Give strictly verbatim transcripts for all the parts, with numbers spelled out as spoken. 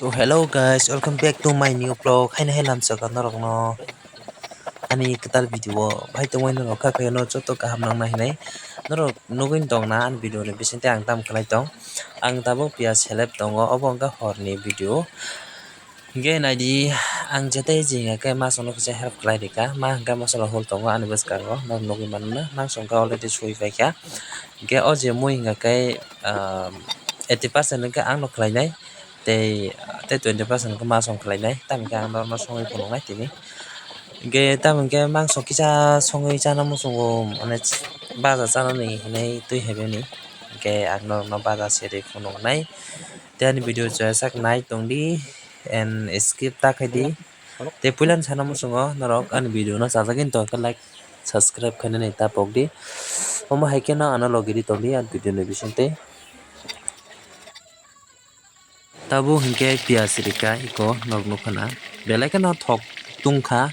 So hello guys, welcome back to my new vlog. Haino hai lamsaka norokno ani kwtal video o. Hai tongwi norok kha khe no joto kaham nang nai hinai. Norok nugwi tong na ani video ni bisingtwi ang tam khlai tong. Ang tabuk piyaj selep tongo, obo wngkha horni video. Hinkhe naidi, ang jetai jing khe masongno kisa help khlai rikha. Ma hwnkhe masala hol tongo ani bwskango, norok nugwi mano na. Mangsong khe already sui paikha. Hinkhe o je mui hwnkha khe, ah, eighty percent hwnkhe angno khlainai. Tei, tei twenty percent khe masong khlainai, tamo khe ang norokno songwi phunuknai tini. Hinkhe tamo khe mangso kisa songwi chana muchungo, mane baja chanani hinwi twi haibini. Hinkhe ang norokno baja siri phunuknai. Tei ani video chwrasak nai tongdi and skip ta khaidi. Tei puilani sana muchungo norok ani video no chajagwi tongkhe like, subscribe khainani ta pokdi. Omo hai kheno ano logiri tongdi ani video ni bisingtwi. Tabuk hinkhe piyaj rikha iko norok nukha na. Belai kheno thok tungkha.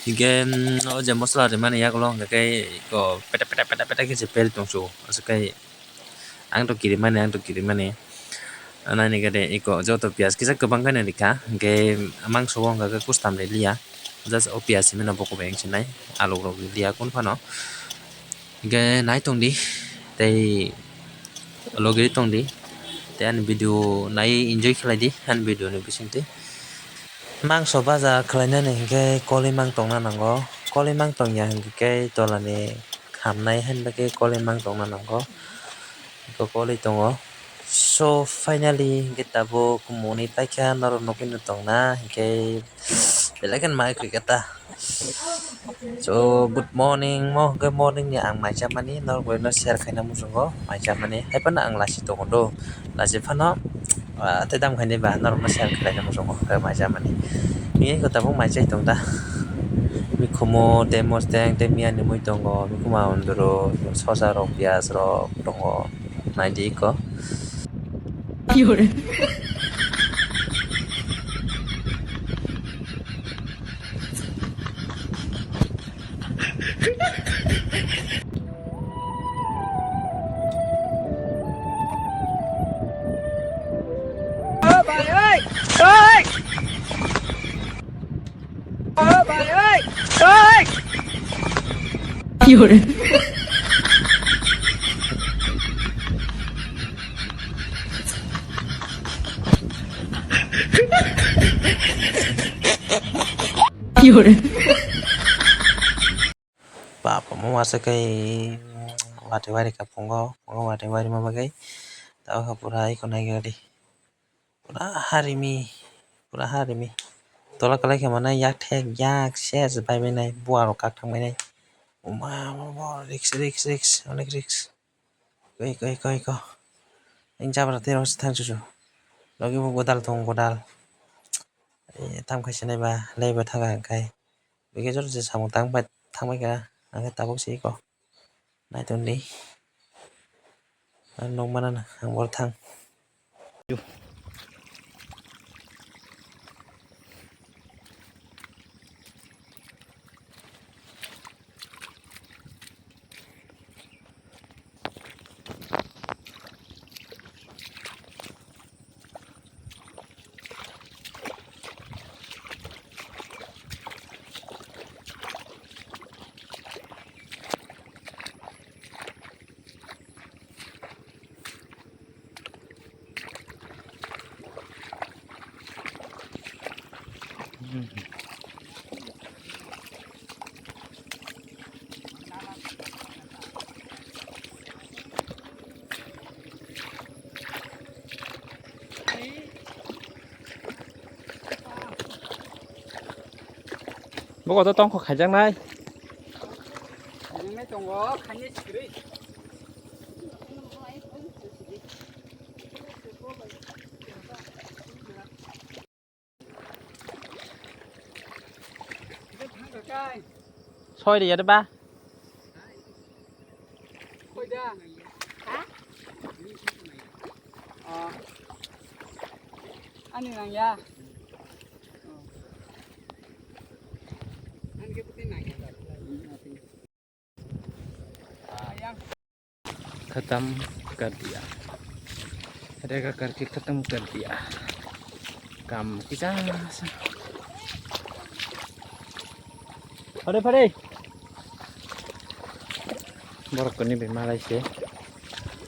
Hinkhe, mm, o je mosola rimani yagulo hinkhe iko pete pete pete pete khe se peri tongsu. Aswk khe ang to kirimani, ang to kirimani. Naini gade iko joto piyaj kisa kwbang khe rikha. Hinkhe mangso o hinkhe kustam riliya. Just o piyaj simi no bokol bai wngsinai. Alu rok riliya kun phano. Hinkhe nai tongdi, tei logiri tongdi, tei ani video nai enjoy khlaidi ani video ni bisingtwi. Mangso baja khlainani hinkhe kolimang tongna nango, kolimang tongya hinkhe tolani khamnai hinba khe kolimang tongna nango, eko koli tongo. So finally hinkhe tabuk moni paikha norok nugwi no tongna hinkhe belai kheno mai khwikha ta. So good morning mo, good morning ni ang mai chamani norok bai no share khaina muchungo mai chamani hai phano ang lasi tongo do, lasi phano, ah, tei dam khaini ba norok no share khaina muchungo mai chamani. Ni ko tabuk mai chai tong da, mikhumu tei mosteng tei miya ni mui tongo, mikhumu andro sosa rok piyaj rok tongo. Naidi iko. Papa mo masa kai wati wari ka pungo, pungo wati wari ma bagai. Tao ka pura iko nai gari. Pura harimi, pura harimi. Tola kalai khe mane yak thek yak ses bai bai nai, bua rok kak thang bai nai. Uma, uma, uma, risk, risk, risk, onek risk. Koi, koi, koi, ko. Eng jabra tei rok thang chuchu. Logi bo godal thong godal. Eh, tam khai sinai ba, lei ba thaga khai. Bikhe jor se samung tang bai, thang bai kha, ang khe tabuk se iko. Nai tong di. Ang nukmana na, ang boro thang. Bo koto tongkho khaijaknai. Khaijaknai tongo, khainai sikiri. Soi de yade ba. Ani nang ya. Ani ke putin nang ya. खत्म कर दिया, रेखा करके खत्म कर दिया। Kam kisa sa. Phare, phare. Borok koni bai malai se.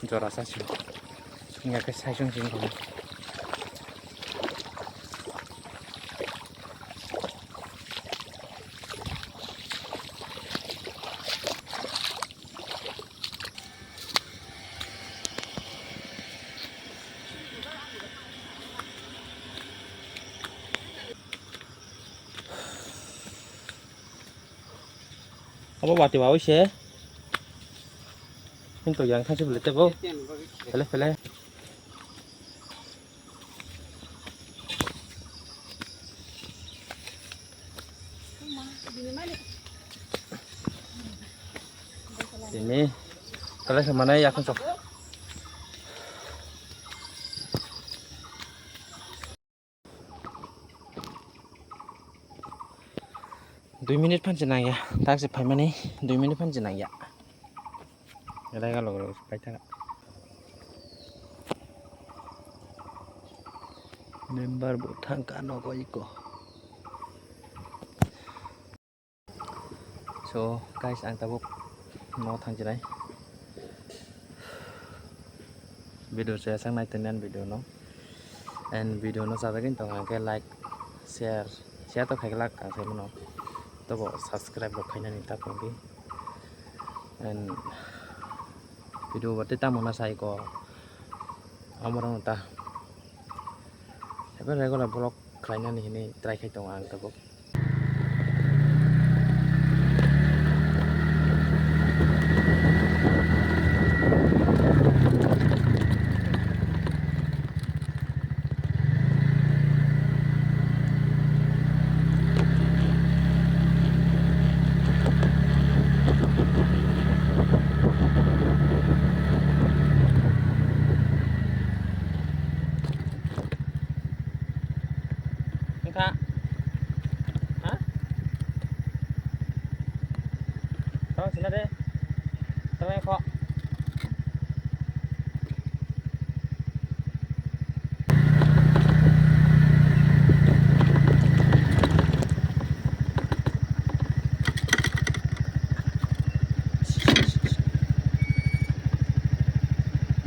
Jora sa si. Nga ke sai sung sing kong. Abo bati ba oise. Hintu yang thangsi bole tebo. Pele, pele. Ini kalau sama naik aku sok. Dui minute phan se nangya, tak se phaimani dui minute phan se nangya. Elai galo galo pai thang. Member bo thang ka nogo iko. So guys, ang tabuk no thang jinai. Video se sang nai tenen video no. And video no sajagin tong ang ke like, share, share to khailak ang sai mano. Tobo subscribe rok khainani ta tongdi. And video bate tamo na sai ko amorong ta. Ebe regular vlog khlainani hinwi try khai tongo ang tabuk. Wngkha. Ha? Tamo sina de. Tamo kho.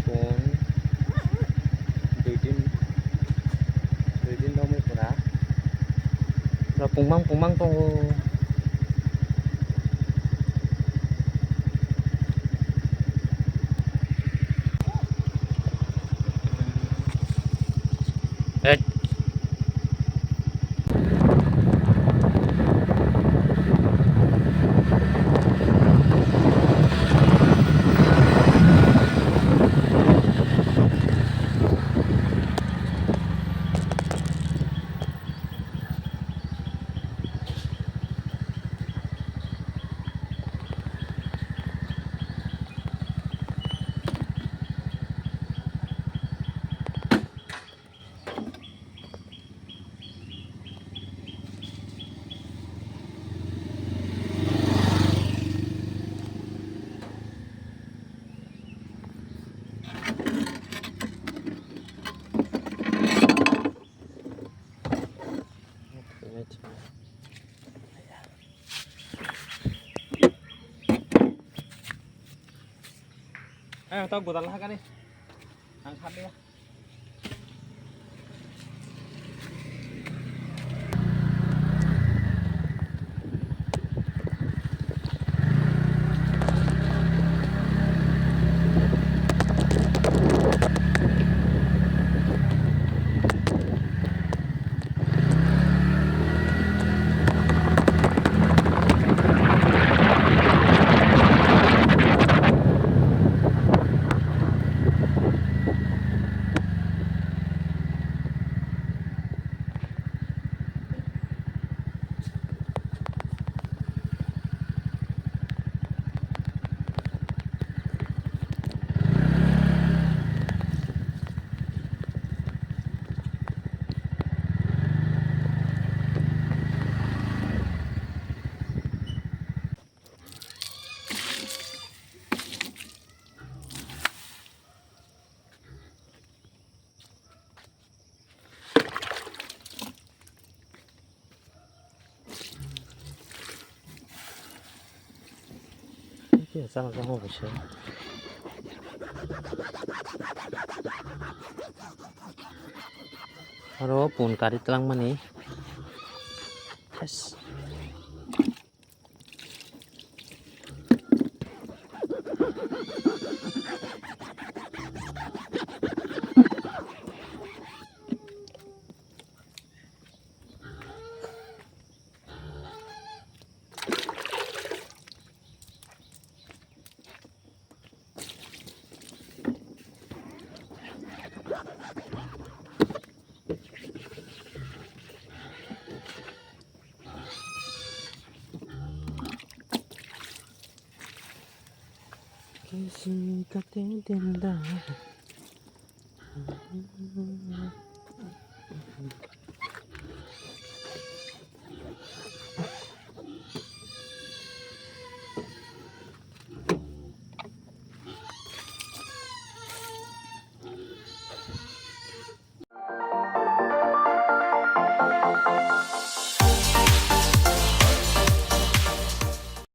Phone dui din, dui din romwi pura. Pura pungmang pungmang tongo. Ang tau godal hakani. Ang khabe. Chang chang bo se. Aro pun kari tlang mani. Yes. Kisi kate denda.